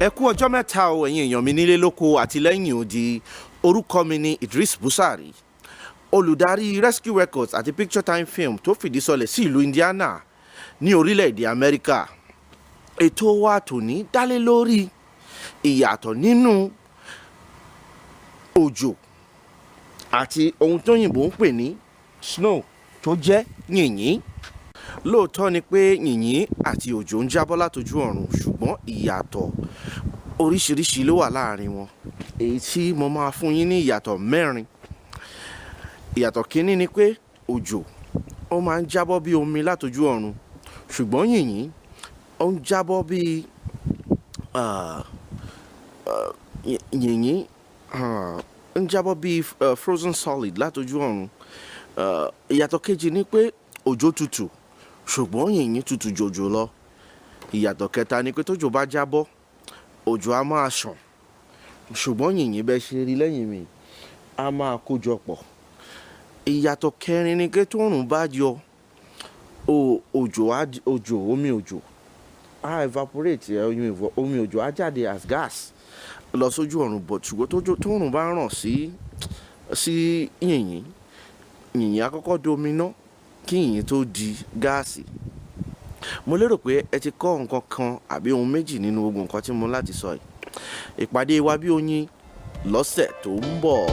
Ẹ kú ọjọ́ mẹ́ta o, ẹ̀yin èèyàn mi nílé lóko àti lẹ́yìn odi. Orúkọ mi ni Idris Busari, olùdarí Rescue Records àti Picture Time Film tó fìdí sọlẹ̀ sí ìlú Indiana ní orílẹ̀-èdè Amẹ́ríkà. Ètò wa tòní dálé lórí ìyàtọ̀ nínú òjò àti ohun tóyìnbó ń pè ní snow, tó jẹ́ yìnyín. Lóòótọ́ ni pé yìnyín àti òjò ń jábọ́ látojú ọ̀run, ṣùgbọ́n ìyàtọ̀ oríṣiríṣi ló wà láàrin wọn, èyí tí mo máa fún yín ní ìyàtọ̀ mẹ́rin. Ìyàtọ̀ kínní ni pé òjò, ó máa ń jábọ́ bí omi látojú ọ̀run, ṣùgbọ́n yìnyín, ó ń jábọ́ bí yìnyín ń jábọ́ bí frozen solid látojú ọ̀run. Ìyàtọ̀ kejì ni pé òjò tutù, ṣùgbọ́n yìnyín tutù jòjò lọ. Ìyàtọ̀ kẹta ni pé tójò bá jábọ́, òjò á máa ṣàn, ṣùgbọ́n yìnyín, bẹ́ẹ̀ ṣe rí lẹ́yìn mi, á máa kójọ pọ̀. Ìyàtọ̀ kẹrin ni pé tóòrùn bá yọ, òjò á òjò omi òjò á evaporate, omi òjò á jáde as gas lọ sójú ọ̀run, but ṣùgbọ́n tóòrùn bá ràn sí yìnyín, yìnyín á kọ́kọ́ domi ná kí yìnyín tó di gáàsì. Mo lérò pé ẹ ti kọ́ nǹkan kan àbí ohun méjì nínú gbogbo nǹkan tí mo láti sọ yìí. Ìpàdé wa bí oyin lọ́sẹ̀ tó ń bọ̀.